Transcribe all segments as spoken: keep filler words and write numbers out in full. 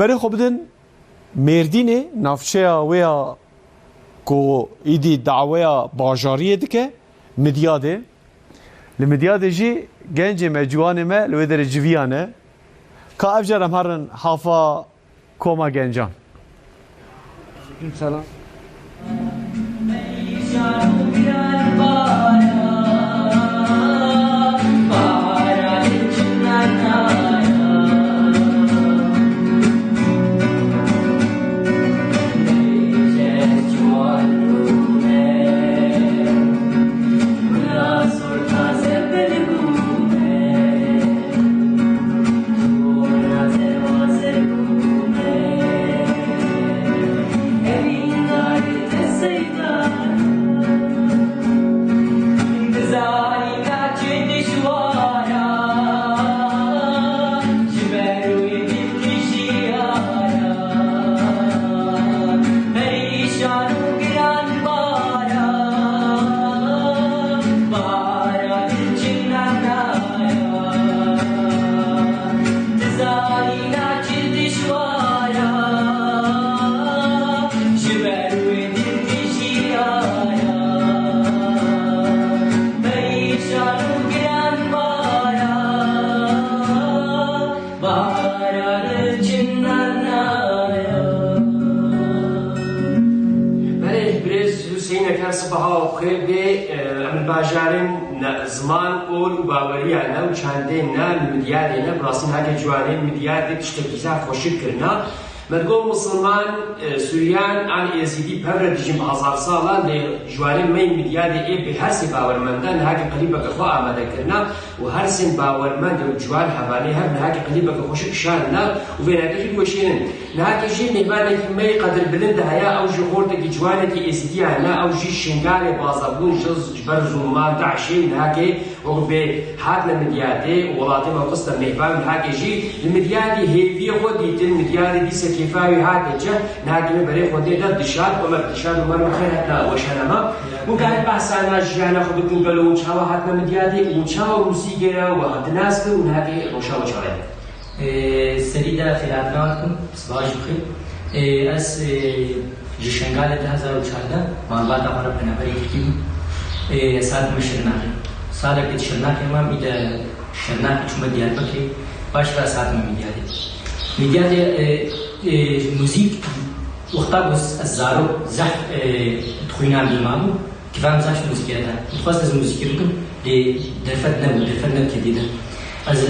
Berê xwe bidin Mêrdînê, navçeya wê ya ku îdî daweya bajariyê dike, Midyadê. Li Midyadê jî gencê me, ciwanê me li wê derê civiya ne. Ka ev car em herin hafa koma gencan. Selam. Belê, birêz Hüseyîn Eker, sibaha xwe bê, e, em li bajarên ne-, ziman, ol û baweriya ne û çandê ne li Midyadê ne, bi rastî nake ciwanên Midyadê tiştekî zaf xweşik kirina. Me digot misilman, e, Suryan an Êzîdî pevre dijîn bi hezar salan, lê ciwanên me yên Midyadê ê bi her sê bawermenda nihake qelîbeke xwe amade kirina û her sê bawermend û ciwan hevalê hev nihake qelîbeke xweşik şandina û vê nake jî diweşînin. Nihake jî mêvanekî me yê qedirbilind heye, ew jî xortekî ciwanekî Êzîdiyan e, ew jî Şingalê baza bûn ji, ji ber zûlman DAIŞê û nihake wek bê hatine Midyadê û welatê me xiste mêvan, nihake jî li Midyadê hêviyê xwe dîtin, Midyadê dîse kêfa wî hate cih, nihake me berê xwe tê de dişar, Omer dişar û Omer bi xêr hatina weşana me. Hûn karî behsa na jiyana xwe bikin, gelo hûn çawa hatine Midyadê û çawa muzîkê re we hatinas kir û nihake roşa we çawa ye? Ê, serî de xêrhatina dikim, sibaş bixî. Ê, ez, ê, ji Şengalê du hezar û çardeh malbata xwe re penaberê Tirkî bûm. Ê, ez hatime Şirnexê. Salekê di Şirnexê mam, î de Şirnexê çûme Diyarbekirê. Paş ve ez hatime Midyadê. Midyadê, ê, ê, muzîk wexta ku ez zarok zehf, ê, dixwînam dî mabû. Kifam zaf ji muzîkê re da. Dixwest ez muzîkê bikim, lê derfet nebû, derfet nedikir dê de. Ez,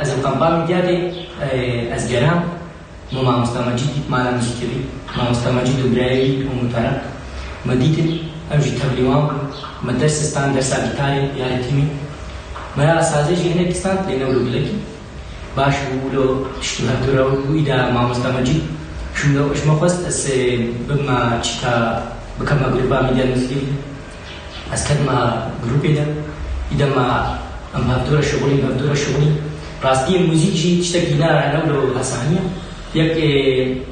ez li kampa Midyadê, e, ez geram, me mamosta Mecîd dît mala muzîkê bî. Mamosta Mecîd û birayê wî û Mutaraq. Me dîtin, em jî tevlî wan bûn. Me ders stan dersa gîtarê ya ritmî. Me ya sazê jî hinek stan, lê ne wilo gilekî. Baş bû, wilo tişt û hevdû re û îda mamosta Mecîd. Şûnde ji me xwest ez, e, bibime çîka, bikevime grupa Midya Muzîkê. Ez ketime grûpê de. Îda me em hevdû re şixulîn, hevdû re şixulîn. Rastiyê muzîk jî tiştekî ne, ne wilo hesanî ye. Yek, e,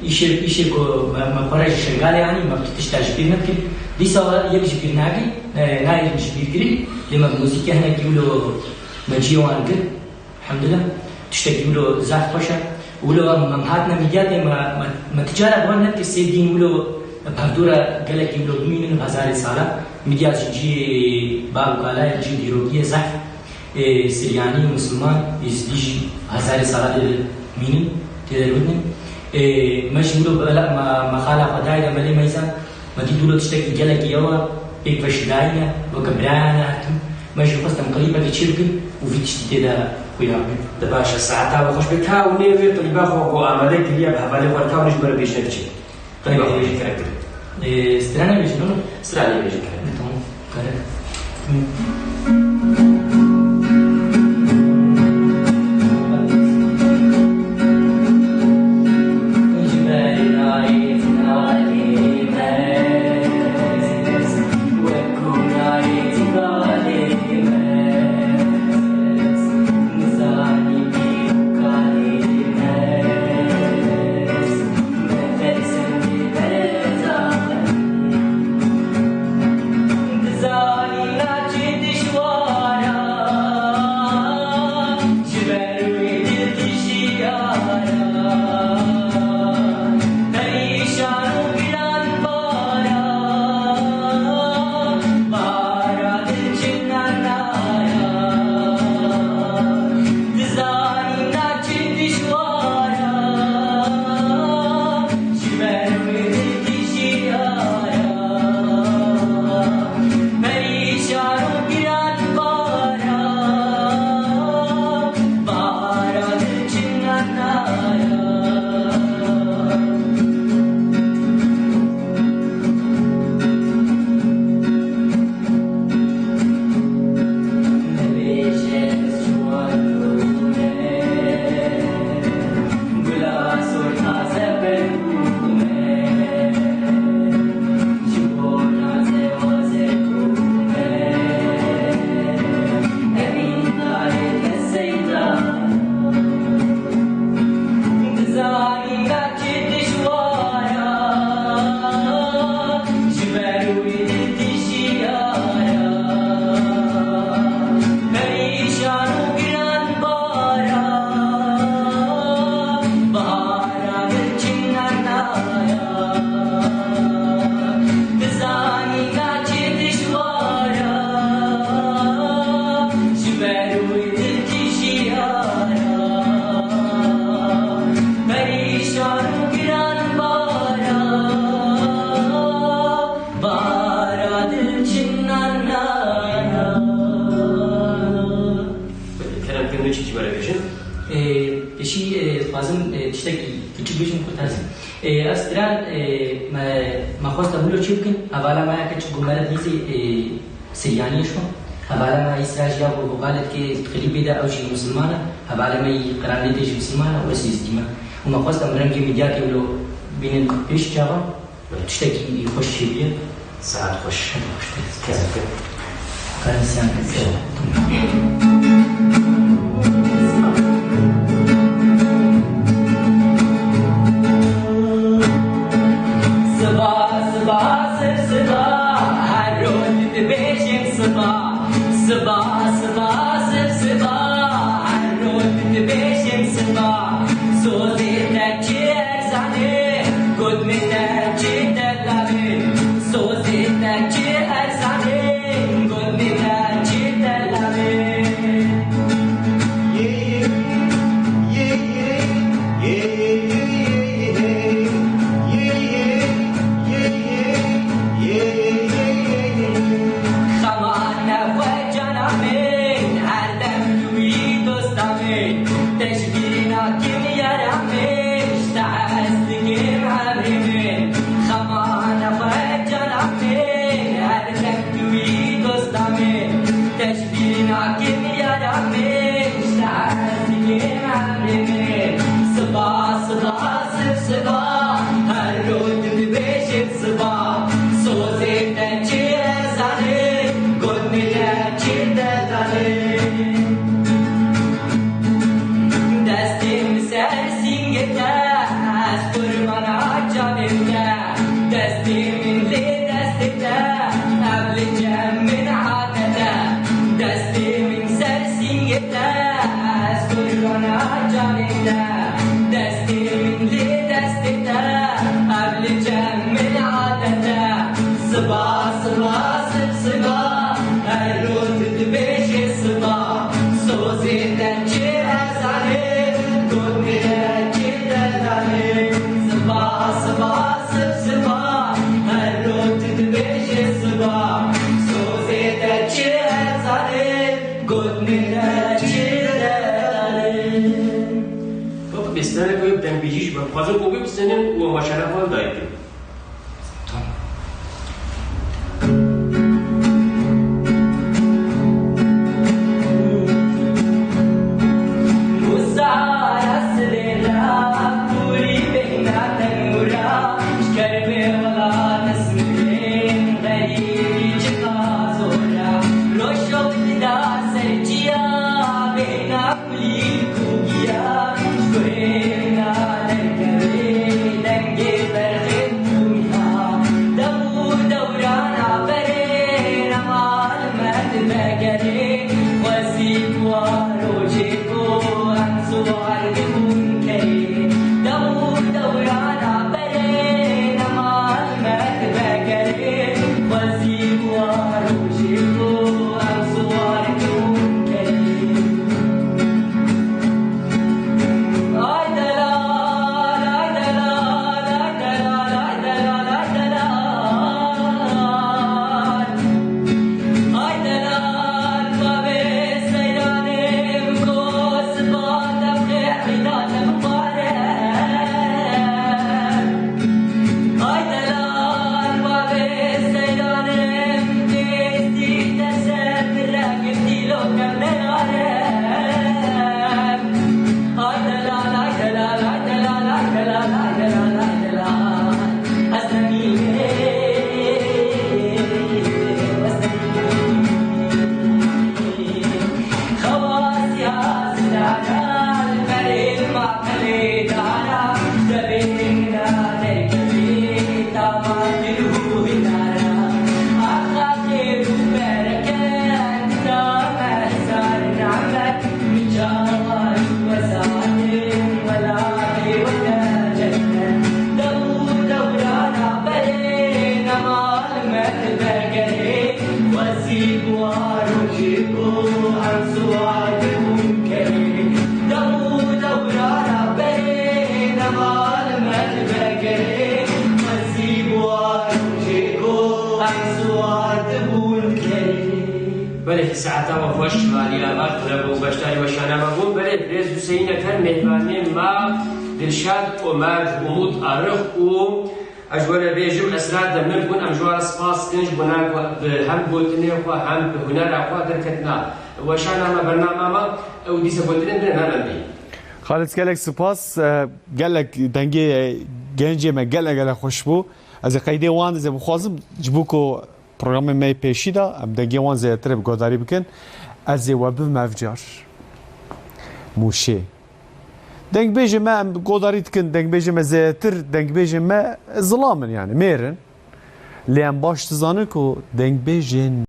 îşê, îşê ku me, me xwe re ji Şengalê anî, me tu tişta ji bîr nekir. Dîsa yek ji bîr nagî, e, nayê ji bîr kirî. Lê me muzîkê hinekî wilo me ciyê wan girt. Elhamdulillah, tiştekî wilo zaf xweş e. Wilo em, em hatine Midyadê, me, me, me ti cara wan nekir sê dîn wilo bi hevdû re gelekî wilo bimînin bi hezarê sala. Midyad jî ciyê bav û kala ye, ciyê dîrokî ye zaf. Ê, Siryanî û Misilman, Êzidî jî hezarê sala tê de mînin, tê de rûnin. Ê, me jî wilo bela me, me xala xwe dayê de Melê Meyzan. Me dît wilo tiştekî gelekî yew e, pêk ve şidayî ne, weke birayane hatin. Me jî xwest em klîpekê çêbikin û vî tiştî tê de xuya bikin. De baş e, saeta we xweş be. Ka hûn ê wê klîba xwe ku amade kiriye bi hevalê xwe re, ka hûn ê ji me re bêjine biçin. Klîba xwe bêjin kerem bikin. Ê, stranê bêjin, no? Stranê bêjin kerem. Tamam. Lazim, e, tiştekî kiçik bêjim ku ters. E, ez stran, e, me, me xwesta wilo çê bikin. Hevala me yeke çi ku meriv dîzê, e, Siryaniyê şo. Hevala me îsra jiya ku vokalê dike klîpê de ew jî misilman e. Hevala me yî qirandê tê jî misilman e û ez jî êzdî me. Û me xwesta em rengê mîdyakê wilo bînin pêş çavan. Tiştekî xweş çêbûye. Saet xweş. Kerem. Kerem. Siba, siba, siba, siba, her roj dibêjim siba. Siba, siba, siba, siba, her roj dibêjim siba. Sozê te çi erzan e, got min te çi delal e. Sozê te çi erzan e, got min te çi delal e. Xemane xwe cana min, her dem tu yî dosta min. Te ji bîr nakim yara min, ji te hez dikim emrê min. Xemane xwe cana min, her dem tu yî dosta min. Te ji bîr nakim yara min, ji te hez dikim emrê min. Siba, siba, siba, her roj dibêjim siba. Sozê te çi erzan e, got min te çi delal e. Destê min ser sîngê te, ez qurbana çavên te. Destê min lê destê te, ev li cem min adet e. Destê min ser sîngê te, ez qurbana çavên te. Destê min lê destê te, ev li cem min adet e. Siba, siba, sib siba, her roj tu dibêjê siba. Sozê te çi erzan e, got min te çi delal e. Siba, siba, sib siba, her roj tu dibêjê siba. Sozê te çi erzan e, got min te çi delal e. Baba, bêstene ku yek dembêjî ji ber xwazin ku bibistinin û em şerefa dayî bikin. Saeta we xweş, Aliya Vat, hûn bûn beşdarî weşana me bûn. Belê, birêz Huseyîn Eter, mêhvanê me, Dilşad Omer, Umut Arix û ez ji we re bêjim, Esra Demir bûn. Em ji we re spas dikin ji bona ku bi hem gotinê xwe hem bi hunera xwe derketina weşana me, bernama me, û dîsa gotinên din nabendî. Xalid, gelek spas. E, gelek dengê gencê me gelek gelek xweş bû. Ez ê qeydê wan ez ê bixwazim, ji bo ku programê me yê pêşî de em dengê wan zêdetir bi guhdarî bikin. Ez ê we bibim ev car. Mûşê. Dengbêjê me, em guhdarî dikin, dengbêjê me zêdetir, dengbêjê me zilam in, yani mêr in. Lê em baş dizanin ku dengbêjên